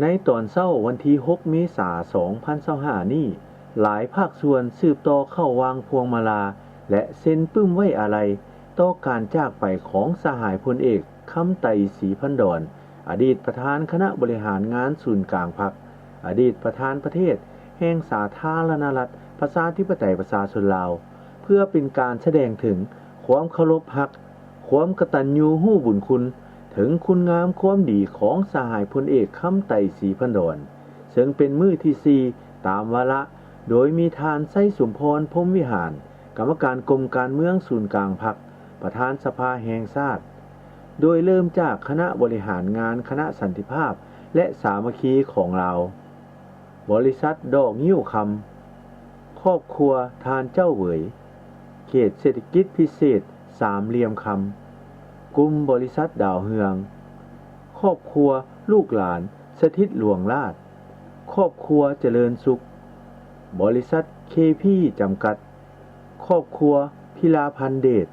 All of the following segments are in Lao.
ໃນຕອນເຊົ້າວັນທີຫົກເມສາສອງພັນຊາວຫ້ານີ້, ຫຼາຍພາກສ່ວນສືບຕໍ່ເຂົ້າວາງພວງມາລາ ແລະ ເຊັນປຶ້ມໄວ້ອາໄລຕໍ່ການຈາກໄປຂອງສະຫາຍພົນເອກ ຄຳໄຕ ສີພັນດອນ, ອະດີດປະທານຄະນະບໍລິຫານງານສູນກາງພັກ, ອະດີດປະທານປະເທດແຫ່ງສາທາລະນະລັດ ປະຊາທິປະໄຕ ປະຊາຊົນລາວ, ເພື່ອເປັນການສະແດງເຖິງຄວາມເຄົາລົບຮັກ, ຄວາມກະຕັນຍູຮູ້ບຸນຄຸນ ເຖິງຄຸນງາມຄວາມດີຂອງສະຫາຍພົນເອກ ຄຳໄຕ ສີພັນດອນ, ເຊິ່ງເປັນມື້ທີສີ່ຕາມວາລະ, ໂດຍມີທ່ານ ໄຊສົມພອນ ພົມວິຫານ, ກຳມະການກົມການເມືອງສູນກາງພັກ, ປະທານສະພາແຫ່ງຊາດ, ໂດຍເລີ່ມຈາກຄະນະບໍລິຫານງານຄະນະສັນຕິພາບ ແລະ ສາມັກຄີຂອງລາວ, ບໍລິສັດດອກງິ້ວຄຳ, ຄອບຄົວທ່ານເຈົ້າເຫວີຍ, ເຂດເສດຖະກິດພິເສດສາມຫຼ່ຽມຄຳ, ກຸ່ມບໍລິສັດດາວເຮືອງ, ຄອບຄົວລູກຫຼານສະຖິດຫຼວງລາດ, ຄອບຄົວຈະເລີນສຸກ, ບໍລິສັດເຄພີຈຳກັດ, ຄອບຄົວພິລາພັນເດດ,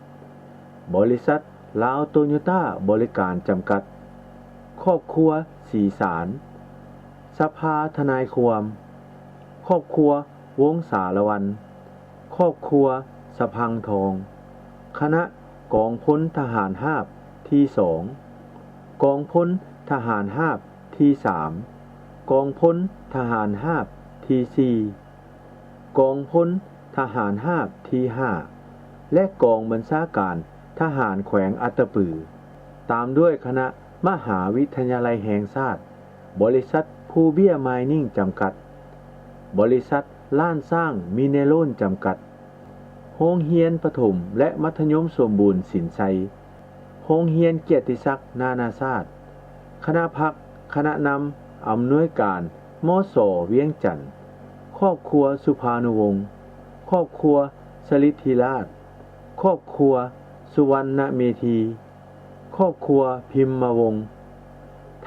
ບໍລິສັດລາວໂຕໂຍຕ້າບໍລິການຈຳກັດ, ຄອບຄົວສີສານ, ສະພາທະນາຍຄວາມ, ຄອບຄົວວົງສາລະວັນ, ຄອບຄົວສະພັງທອງ, ຄະນະກອງພົນທະຫານຮາບທີສອງ, ກອງພົນທະຫານຮາບທີສາມ, ກອງພົນທະຫານຮາບທີສີ່, ກອງພົນທະຫານຮາບທີຫ້າ ແລະ ກອງບັນຊາການທະຫານແຂວງອັດຕະປື, ຕາມດ້ວຍຄະນະມະຫາວິທະຍາໄລແຫ່ງຊາດ, ບໍລິສັດພູເບ້ຍມາຍນິງຈຳກັດ, ບໍລິສັດລ້ານຊ້າງມິນເນໂລນຈຳກັດ, ໂຮງຮຽນປະຖົມ ແລະ ມັດທະຍົມສົມບູນສິນໄຊ, ໂຮງຮຽນກຽດຕິສັກນານາຊາດ, ຄະນະພັກ, ຄະນະນຳ, ອຳນວຍການ ມສ ວຽງຈັນ, ຄອບຄົວສຸພານຸວົງ, ຄອບຄົວສະລິດທິລາດ, ຄອບຄົວສຸວັນນະເມທີ, ຄອບຄົວພິມມະວົງ,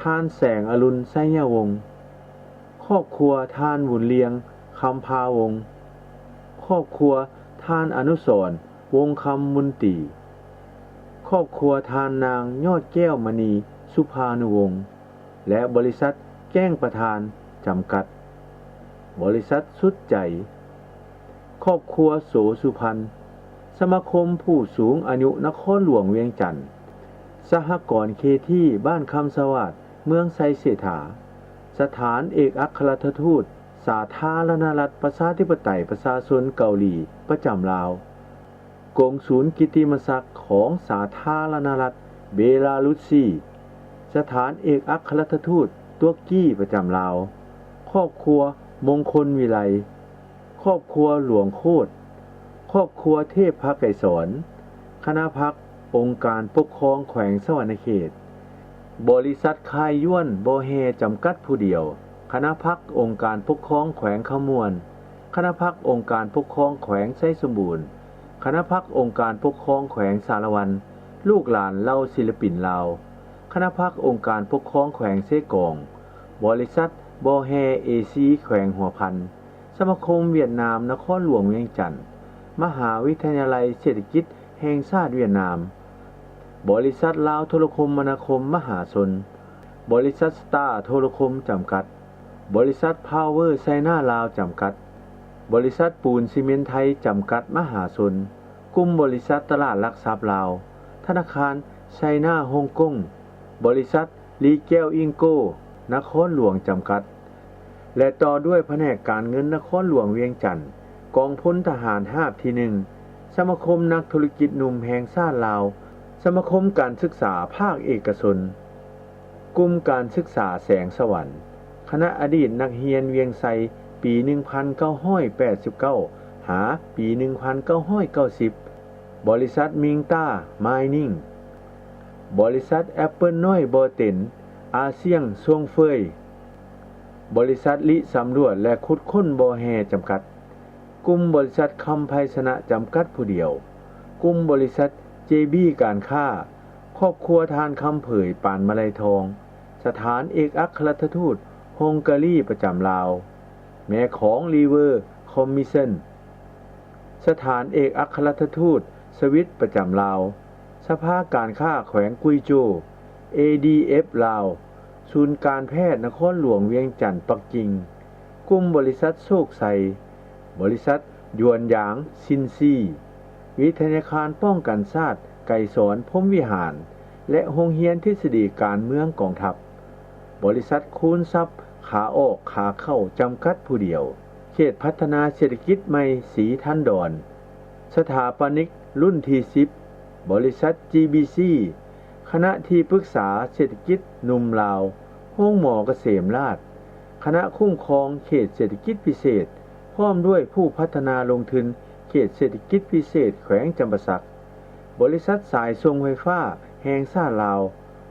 ທ່ານແສງອະລຸນ ໄຊຍະວົງ, ຄອບຄົວທ່ານບຸນລຽງ ຄຳພາວົງ, ຄອບຄົວທ່ານອະນຸສອນ ວົງຄຳມຸນຕີ, ຄອບຄົວທ່ານນາງຍອດແກ້ວມະນີ ສຸພານຸວົງ ແລະ ບໍລິສັດແກ້ງປະທານຈຳກັດ, ບໍລິສັດສຸດໃຈ, ຄອບຄົວໂສສຸພັນ, ສະມາຄົມຜູ້ສູງອາຍຸນະຄອນຫຼວງວຽງຈັນ, ສະຫະກອນເຄທີ ບ້ານຄຳສະຫວາດ ເມືອງໄຊເສດຖາ, ສະຖານເອກອັກຄະລັດຖະທູດສາທາລະນະລັດ ປະຊາທິປະໄຕ ປະຊາຊົນເກົາຫຼີປະຈຳລາວ, ກົງສູນກິດຕິມະສັກຂອງສາທາລະນະລັດເບລາຣຸດຊີ, ສະຖານເອກອັກຄະລັດຖະທູດຕຸກກີປະຈຳລາວ, ຄອບຄົວມົງຄົນວິໄລ, ຄອບຄົວຫຼວງໂຄດ, ຄອບຄົວເທບພະໄກສອນ, ຄະນະພັກອົງການປົກຄອງແຂວງສະຫວັນນະເຂດ, ບໍລິສັດຄ້າຍຢວນບໍ່ແຮ່ຈຳກັດຜູ້ດຽວ, ຄະນະພັກອົງການປົກຄອງແຂວງຄຳມ່ວນ, ຄະນະພັກອົງການປົກຄອງແຂວງໄຊສົມບູນ, ຄະນະພັກອົງການປົກຄອງແຂວງສາລະວັນ, ລູກຫຼານເຫຼົ່າສິລະປິນລາວ, ຄະນະພັກອົງການປົກຄອງແຂວງເຊກອງ, ບໍລິສັດບໍ່ແຮ່ເອຊີແຂວງຫົວພັນ, ສະມາຄົມຫວຽດນາມນະຄອນຫຼວງວຽງຈັນ, ມະຫາວິທະຍາໄລເສດຖະກິດແຫ່ງຊາດຫວຽດນາມ, ບໍລິສັດລາວໂທລະຄົມມະນາຄົມມະຫາຊົນ, ບໍລິສັດສະຕາໂທລະຄົມຈຳກັດ, ບໍລິສັດພາວເວີໄຊນາລາວຈຳກັດ, ບໍລິສັດປູນຊີເມັນໄທຈຳກັດມະຫາຊົນ, ກຸ່ມບໍລິສັດຕະຫຼາດຫຼັກຊັບລາວ, ທະນາຄານໄຊນາຮົງກົງ, ບໍລິສັດ ລີແກ້ວອິງໂກ ນະຄອນຫຼວງຈຳກັດ ແລະ ຕໍ່ດ້ວຍພະແນກການເງິນນະຄອນຫຼວງວຽງຈັນ, ກອງພົນທະຫານຮາບທີໜຶ່ງ, ສະມາຄົມນັກທຸລະກິດໜຸ່ມແຫ່ງຊາດລາວ, ສະມາຄົມການສຶກສາພາກເອກະຊົນ, ກຸ່ມການສຶກສາແສງສະຫວັນ, ຄະນະອະດີດນັກຮຽນວຽງໄຊ ປີໜຶ່ງພັນເກົ້າຮ້ອຍແປດສິບເກົ້າ ຫາ ປີໜຶ່ງພັນເກົ້າຮ້ອຍເກົ້າສິບ, ບໍລິສັດມິງຕ້າມາຍນິງ, ບໍລິສັດແອັບເປິນນ້ອຍບໍ່ເຕັນ ອາຊຽງຊົງເຟີຍ, ບໍລິສັດລິສຳຫຼວດ ແລະ ຂຸດຄົ້ນບໍ່ແຮ່ຈຳກັດ, ກຸ່ມບໍລິສັດຄຳໄພຊະນະຈຳກັດຜູ້ດຽວ, ກຸ່ມບໍລິສັດເຈບີການຄ້າ, ຄອບຄົວທ່ານຄຳເຜີຍ ປານມະໄລທອງ, ສະຖານເອກອັກຄະລັດຖະທູດຮົງກາລີປະຈຳລາວ, ແມ່ຂອງຣີເວີຄອມມິສເຊິນ, ສະຖານເອກອັກຄະລັດຖະທູດສະວິດປະຈຳລາວ, ສະພາການຄ້າແຂວງກຸຍໂຈ, ເອດີເອັຟລາວ, ສູນການແພດນະຄອນຫຼວງວຽງຈັນ ປັກກິ່ງ, ກຸ່ມບໍລິສັດໂຊກໄຊ, ບໍລິສັດຢວນຢາງຊິນຊີ, ວິທະຍາຄານປ້ອງກັນຊາດໄກສອນ ພົມວິຫານ ແລະ ໂຮງຮຽນທິດສະດີການເມືອງກອງທັບ, ບໍລິສັດຄູນຊັບຂາອອກຂາເຂົ້າຈຳກັດຜູ້ດຽວ, ເຂດພັດທະນາເສດຖະກິດໃໝ່ສີທັນດອນ, ສະຖາປະນິກລຸ້ນທີສິບ ບໍລິສັດຈີບີຊີ, ຄະນະທີ່ປຶກສາເສດຖະກິດໜຸ່ມລາວ, ໂຮງໝໍກະເສມລາດ, ຄະນະຄຸ້ມຄອງເຂດເສດຖະກິດພິເສດ ພ້ອມດ້ວຍຜູ້ພັດທະນາລົງທຶນເຂດເສດຖະກິດພິເສດແຂວງຈຳປາສັກ, ບໍລິສັດສາຍສົ່ງໄຟຟ້າແຫ່ງຊາດລາວ,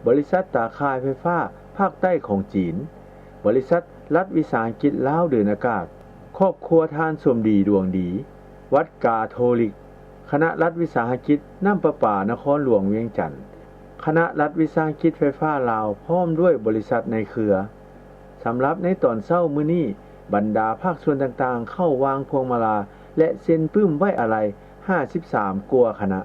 ບໍລິສັດຕາຂ່າຍໄຟຟ້າພາກໃຕ້ຂອງຈີນ, ບໍລິສັດລັດວິສາຫະກິດລາວເດີນອາກາດ, ຄອບຄົວທ່ານສົມດີ ດວງດີ, ວັດກາໂທລິກ, ຄະນະລັດວິສາຫະກິດນ້ຳປະປານະຄອນຫຼວງວຽງຈັນ, ຄະນະລັດວິສາຫະກິດໄຟຟ້າລາວ ພ້ອມດ້ວຍບໍລິສັດໃນເຄືອ. ສຳລັບໃນຕອນເຊົ້າມື້ນີ້, ບັນດາພາກສ່ວນຕ່າງໆ ເຂົ້າວາງພວງມາລາ ແລະ ເຊັນປຶ້ມໄວ້ອາໄລຫ້າສິບສາມກວ່າຄະນະ.